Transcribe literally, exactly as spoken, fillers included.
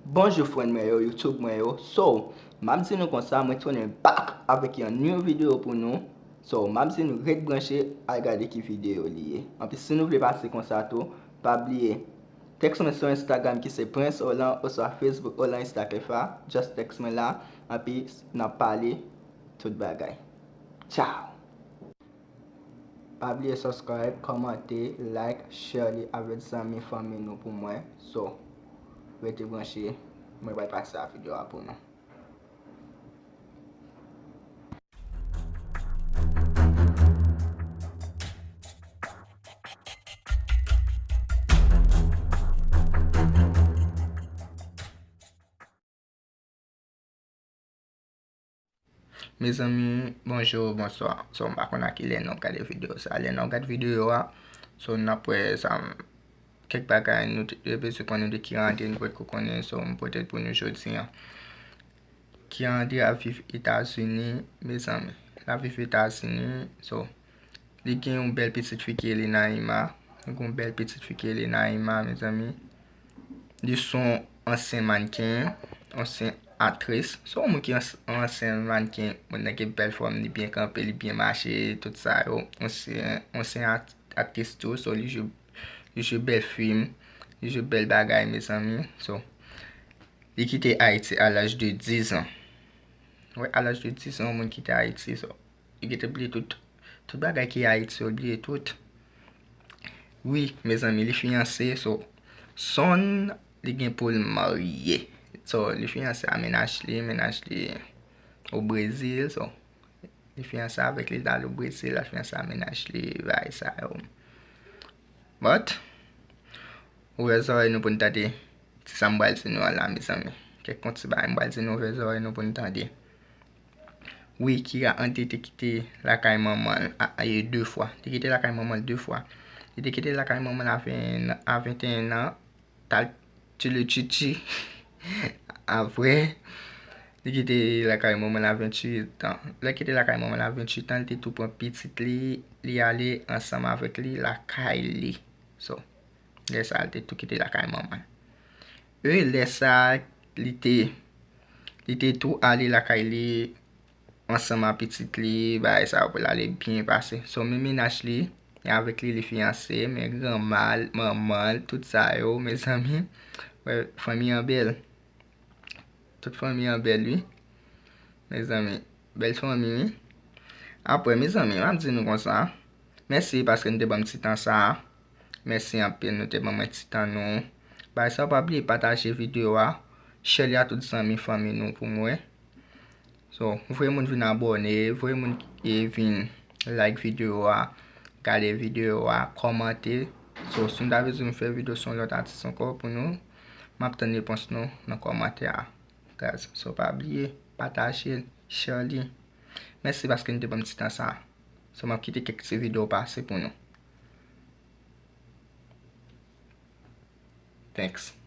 Bonjou frè mwen yo, YouTube mwen yo. So, m ap di nou konsa, mwen tounen back avèk yon new video pou nou. So, m ap di nou ret branche, al gade ki video li ye. Anpi si nou vle pase konsa tou, pa bliye, text mwen sou Instagram ki se Prince Olan oswa Facebook Olan Insta Kefa. Just text mwen la, anpi n ap pale tout bagay. Ciao! Pa bliye subscribe, kòmante, like, share li avèk zanmi, fanmi nou pou mwen. So, rete branche, mwen pral pase a video a pou nou. Mezanmi, bonjou, bonswa. So, m pa konn a ki lè n ap gade videyo sa. Lè n ap gade videyo a, so, n ap wè sa, kèk bagay nou te, te bezwen konnen de Kirandre, nou potko konnen, so, m pote l pou nou jodi a. Kirandre ap viv Etazini, mezanmi. L ap viv Etazini, so, li gen yon bèl pitit fi ki rele Naïma. Li gen yon bèl pitit fi ki rele Naïma, mezanmi. Li se yon ansyen mannken, ansyen aktris. Se yon moun ki ans-, ansyen mannken, moun nan gen bèl fòm, li byen kanpe, li byen mache, tout sa yo. Ansyen, ansyen at-, aktris tou, so li jwe, li jwe bèl fim, li jwe bèl bagay, mezanmi. So, li kite Ayiti a laj de diz an. Wi, a laj de diz an, yon moun kite Ayiti, so, li gentan bliye tout, tout bagay ki Ayiti, yo bliye tout. Wi, mezanmi, li fiyanse, so, sonn li gen pou l marye. So, li fiyanse a mennaj li, mennaj li o Brezil, so, li fiyanse avèk li, l al o Brezil, l al fiyanse a mennaj li, bagay sa yo. But, ouvè zòrèy nou pou n tande ti sa m pral di nou an la, mezanmi. Kèk yon ti bagay m pral di nou, ouvè zòrèy nou pou n tande. Wi, Kirandre te kite lakay manman l a, a, e de fwa. Li kite lakay manman l de fwa. Li te kite lakay manman l a ven, a venteyen an, t al tchili tchitchi. Apre, li kite lakay manman l a venntuit an. Lè kite lakay manman l a venntuit an, li te tou pran pitit li, li ale ansanm avèk li lakay li. So, lè sa a, li te tou kite lakay manman l. E lè sa a, li te, li te tou ale lakay li ansanm a pitit li, bagay sa yo pou l ale byen pase. So, men mennaj li, e avèk li, li fiyanse, men granma l, manman l, tout sa yo, mezanmi. Wè, fanmi an bèl. Tout fanmi an bèl, wi. Mezanmi, bèl fanmi, wi. Apre, mezanmi, m ap di nou konsa, mèsi paske nou te ban m ti tan sa a. Mèsi anpil, nou te ban mwen ti tan nou. Bagay sa yo, pa bliye pataje videyo a, share li a tout zanmi, fanmi nou pou mwen. So, voye moun vin abòne, voye moun, e, vin like videyo a, gade videyo a, kòmante. So, si nou ta bezwen m fè videyo sou yon lòt atis ankò pou nou, m ap tann repons nou nan kòmantè a. Guys, so pa bliye, pataje l, share li. Mèsi paske nou te ban m ti tan sa a. So, m ap kite kèk ti videyo pase pou nou. Thanks.